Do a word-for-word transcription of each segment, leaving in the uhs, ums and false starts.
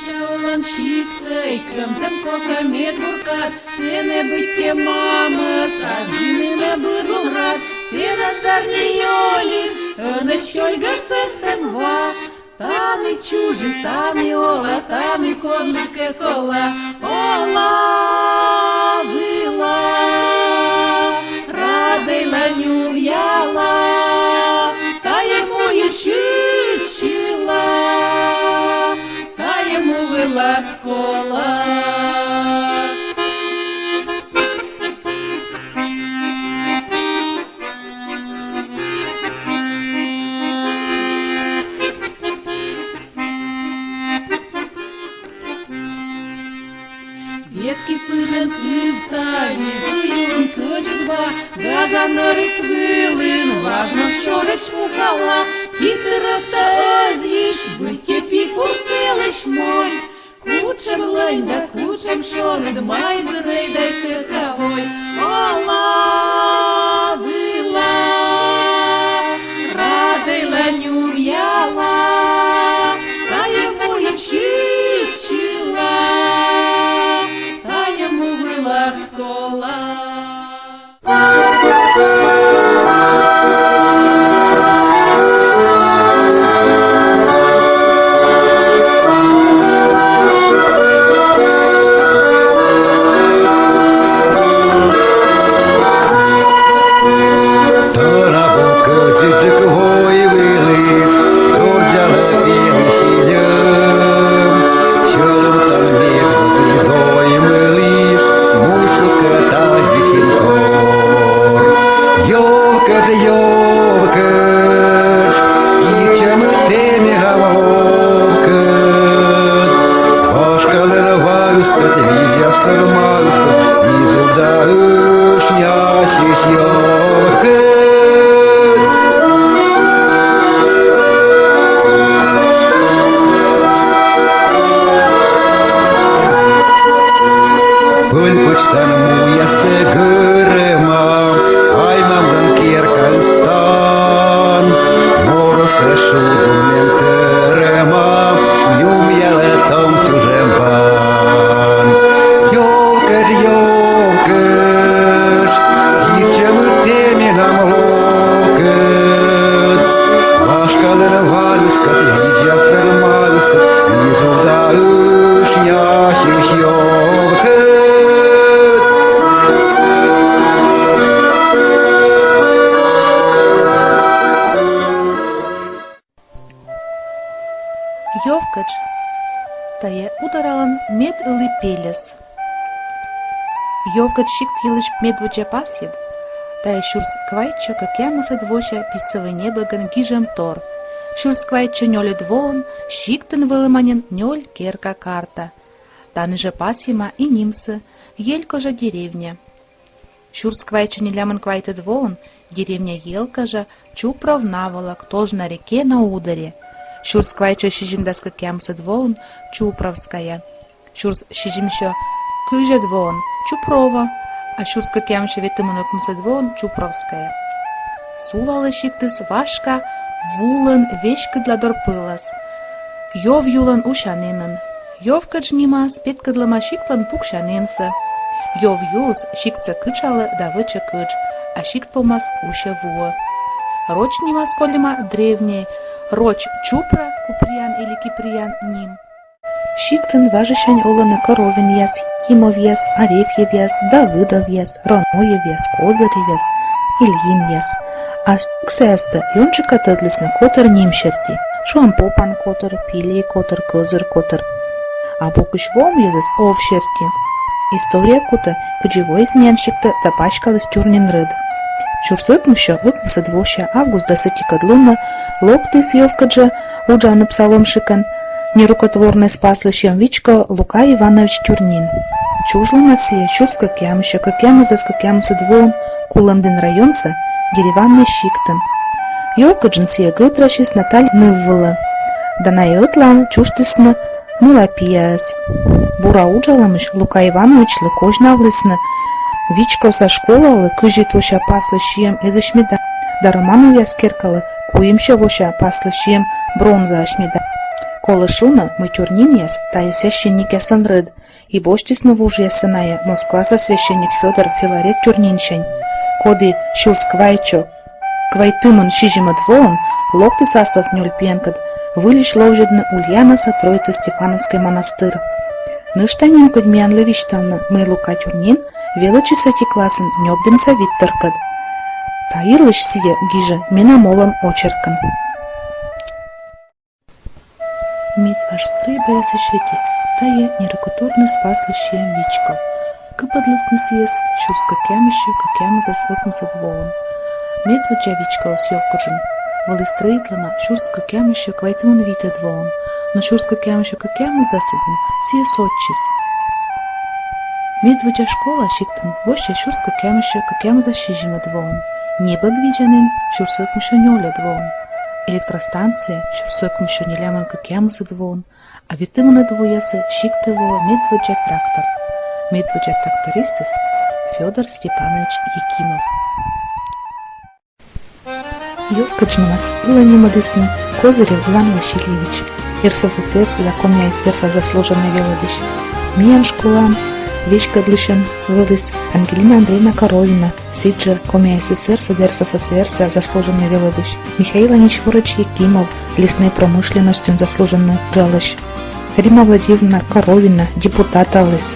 Чаулан сиктӧй, кӧмтӧм кока медбур кад, тэнӧ быттьӧ мамӧс аддзыны на быд лун рад, тэнад зарни ёльыд, ӧнӧсь тёльга сӧстӧм ва. Тані чужи, тані ола, тані кодлы кӧ колӧ. Ола вылӧ радӧйла, нюмъяла, тайӧ муим сьыс сьыла, тайӧ му вылас кола. Ветки пыжӧн кывта, визуюн кӧдзыд ва, гажа нӧрыс вылын важмас сёрӧдз пукала, киты рӧкта ӧзйысь, быттьӧ пи пурт пелысь монь. Кутшӧм лӧнь да кутшӧм шоныд, майбырӧй да кӧка вой. Ола вылӧ радӧйла, нюмъяла, тайӧ муим сьыс сьыла, тайӧ му вылас кола. Тӧра вӧв кӧдзыдджык войвылысь, дордзалӧ пелысь синьӧм. Сьӧлӧмтан медводз доймыліс, мусукӧ тадзи синкор. Ёвкӧдж, ёвкӧдж, ичӧмыд тэ менам ловкӧд. Вашкалӧн ваыскӧд, видзьяслӧн маыскӧд, визувда ышъясысь ёвкӧд. Пӧль пӧчтан муяссӧ гӧрӧма, ай мамлӧн керкаыс тан. Морӧсӧ шудунмӧн тӧрӧма, нюмъялӧ том чужӧм бан. Ёвкӧдж, ёвкӧдж, ичӧмыд тэ менам ловкӧд. Вашкалӧн ваыскӧд, видзьяслӧн маыскӧд, визувда ышъясысь ёвкӧд. Ёвкӧдж. Тайӧ Ударалӧн медыли пельӧс. Ёвкӧдж сикт йылысь медводдза пасйӧд. Тайӧ сюрс квайтсё кӧкъямысӧд вося писсӧвӧй небӧгӧн гижӧм тор. Сюрс квайтсё нёльӧд воын сиктын вӧлӧма нин нёль керка карта. Тані жӧ пасйӧма и нимсӧ Елькожа деревня. Сюрс квайтсё нелямын квайтӧд воын деревня Елькожа Чупров на вылӧ, к Тожна реке на Ударе. Сюрс квайтсё сизимдас кӧкъямысӧд воын Чупровская. Сюрс сизимсё кызьӧд воын Чупрова, а сюрс кӧкъямыссё ветымын ӧкмысӧд воын Чупровская. Сулалӧ сиктыс вашка вулӧн веськыдладар пӧлас, Ёв юлӧн усянінын. Ёвкӧдж нимас петкӧдлӧма сиктлӧн пуксянінсӧ. Ёв юыс сиктсӧ кытшалӧ да вӧчӧ кытш, а сикт помас усьӧ вуӧ. Роч нимас кольӧма древней, роч Чупра, Куприян или Киприян ним. Сиктын важысянь олӧны Коровинъяс, Кимовъяс, Арефьевъяс, Давыдовъяс, Раноевъяс, Козыревъяс, Ильинъяс. А сикт саястӧ ёнджыка тӧдлісны котӧр ним серти: Шуан попан котӧр, Пилей котӧр, Козыр котӧр. А бокысь вомйӧзыс ов серти. История кутӧ, кыдзи воис миян сиктӧ да паськаліс тюрнин рӧд. Сюрс ӧкмыссё ӧкмысӧд вося август дас ӧтикӧд лунӧ локтіс Ёвкӧджӧ уджавны псаломщикӧн, нерукотворнӧй Спаслы сиӧм вичко Лука Иванович Тюрнин. Чужлӧма сійӧ сюрс кӧкъямыссё кӧкъямысдас кӧкъямысӧд воын Кулӧмдін районса Деревяннӧй сиктын. Ёвкӧджын сійӧ гӧтрасис Наталь ныв вылӧ. Да найӧ ӧтлаын чужтісны ныла пияӧс. Бура уджалӧмысь Лука Ивановичлы козьнавлісны вичкоса школалы кызь вит вося паслы сиӧм эзысь медаль да Романовъяс керкалы куимсё вося паслы сиӧм бронзаысь медаль. Колӧ шуны, мый Тюрнинъяс — тайӧ священникъяслӧн рӧд, и босьтісны вужъяссӧ найӧ Москваса священник Фёдор Филарет Тюрнинсянь, коді сюрс квайтсё квайтымын сизимӧд воын локтіс аслас нёль пиянкӧд выльысь ловзьӧдны Ульянаса Троице-Стефановскӧй манастыр. Нӧшта нимкодь миянлы висьтавны, мый Лука Тюрнин велӧдчис ӧти классын нёбдінса Викторкӧд. Та йылысь сійӧ гижӧ менам олӧм очеркын. Медводз стрӧйбаясысь ӧти — тайӧ нерукотворнӧй Спаслысь сиӧм вичко. Кыпӧдлісны сійӧс сюрс кӧкъямыссё кӧкъямысдас ӧкмысӧд воын. Медводдза вичкоыс Ёвкыджын вӧлі стрӧитлана сюрс кӧкъямыссё квайтымын витӧд воын, но сюрс кӧкъямыссё кӧкъямысдасӧдын сійӧ сотчис. Медводдза школа сиктын воссьӧ сюрс кӧкъямыссё кӧкъямысдас сизимӧд воын, небӧг видзанін сюрс ӧкмыссё нёльӧд воын, электростанция сюрс ӧкмыссё нелямын кӧкъямысӧд воын, а ветымынӧд воясӧ сиктӧ воӧ медводдза трактор. Медводдза трактористыс Фёдор Степанович Якимов. Ёвкыджынӧс ылӧ нимӧдісны Козырев Иван Васильевич, РСФСР-са да Коми АССР-са заслуженнӧй велӧдысь. Миян школаын веськӧдлысьӧн вӧліс Ангелина Андреевна Коровина, сідзжӧ Коми АССР-са да РСФСР-са заслуженнӧй велӧдысь, Михаил Анисьфорович Якимов, леснӧй промышленностьын заслуженнӧй джалысь, Римма Владимировна Коровина, депутаталіс.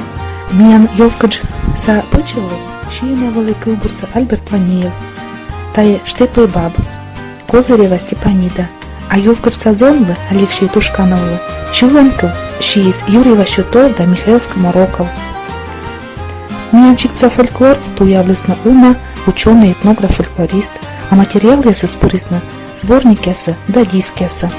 Миян Ёвкыджса пӧчӧлы сиӧма вӧлі кывбурсӧ Альберт Ванеев. Тайӧ «Штепӧй баб», Козырева «Степанида», а Ёвкыджса зонлы Алексей Тушкановлы сьыланкыв сиис Юрий Васютов да Михаил Скомороков. Миян сиктса фольклор туявлісны уна учёнӧй, этнограф, фольклорист, а материалъясыс пырисны сборникъясӧ да дискъясӧ.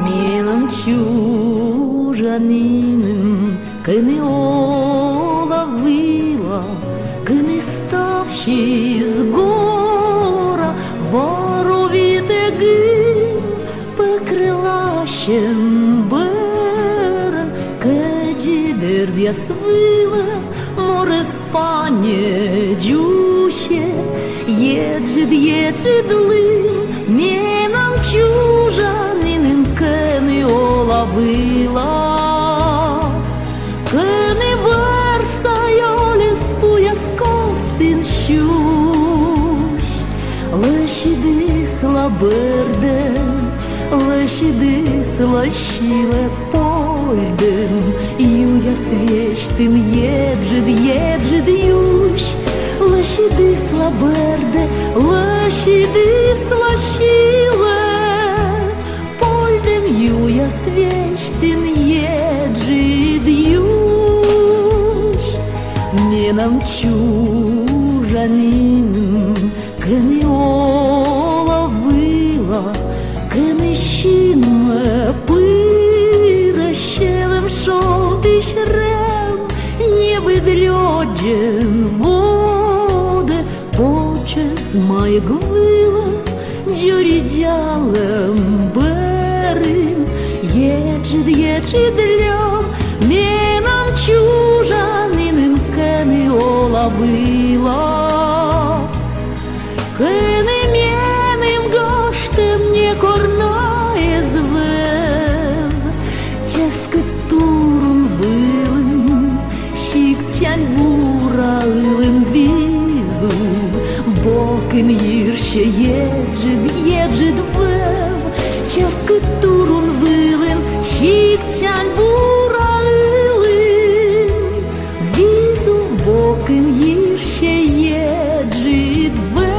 Менам чужанінын, кӧні ола вылӧ, кӧні ставсьыс гора, варовитӧгын пӧ крыласьӧн бӧрын, кӧдзыд ӧрдъяс вылӧ морӧс паньӧдз усьӧ еджыд, еджыд лым. Менам чужанінын, кӧні ола вылӧ, кӧні вӧр сайӧ оліс пуяс костын сюсь, лӧсьыдысла бӧрдӧ, лӧсьыдысла сьылӧ польдӧн, юяс весьтын еджыд, еджыд юсь. Лӧсьыдысла бӧрдӧ, лӧсьыдысла сьылӧ польдӧн, юяс весьтын еджыд юсь. Менам чужанінын, кӧні ола вылӧ, кӧні синмӧ пырӧ сьӧлӧм шонтысь рӧм, небыд лёдзӧн водӧ почӧс маяк вылӧ дзоридзалӧм бӧрын. Еджыд, еджыд льӧм менам чужанінын, кӧні ола вылӧ. Кӧні меным гажтӧм некор на эз вӧв, чӧскыд турун вылын, сиктсянь бура ылын, визув бокын йирсьӧ еджыд, еджыд вӧв. Чӧскыд турун вылын, сиктсянь бура ылын, визув бокын йирсьӧ еджыд вӧв.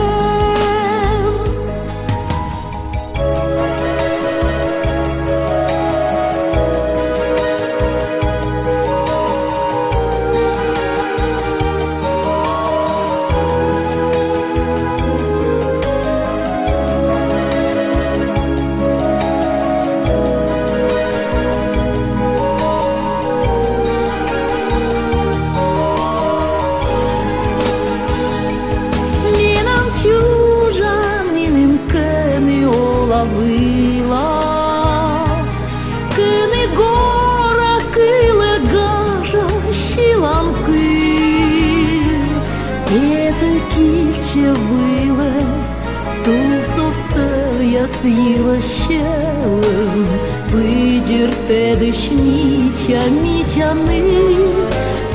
Йылысь сьӧлӧм пыддьыртӧдысь мича, мича ныв,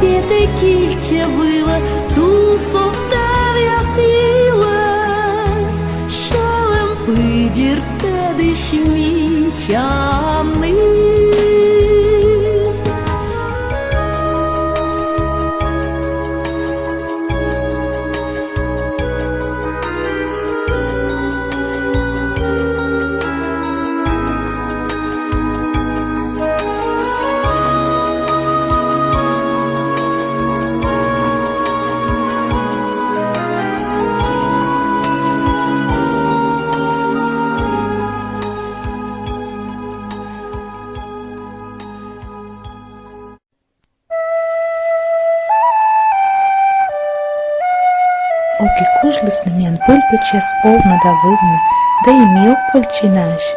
петӧ кильчӧ вылӧ тусовтӧ вяз йылӧ. Сьӧлӧм пыддьыртӧдысь мича ныв. Ок и кужлісны миян пӧль-пӧчьяс овны да вывны, да и ми ог пӧльтчӧй наысь.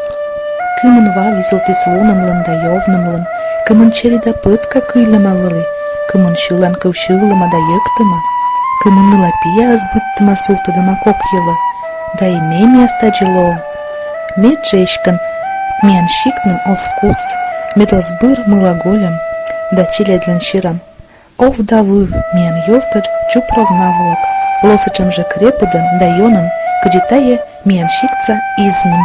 Кымын ва визувтіс вунӧмлӧн да ёвнӧмлӧн, кымын чери да пӧтка кыйлӧма вӧлі, кымын сьыланкыв сьывлӧма да йӧктӧма, кымын нылпияяс быдтӧма, сувтӧдӧма кок йылӧ, да и нэмъяс тадзи лоӧ. Мед жӧ эськӧ миян сиктным оз кус, мед оз быр мыла гольӧм да челядьлӧн сирам. Ов да выв миян ёвкӧд чупровна, волӧк, ло сэтшӧм жӧ крепыдӧн да ёнӧн, кыдзи тайӧ миян сиктса изным.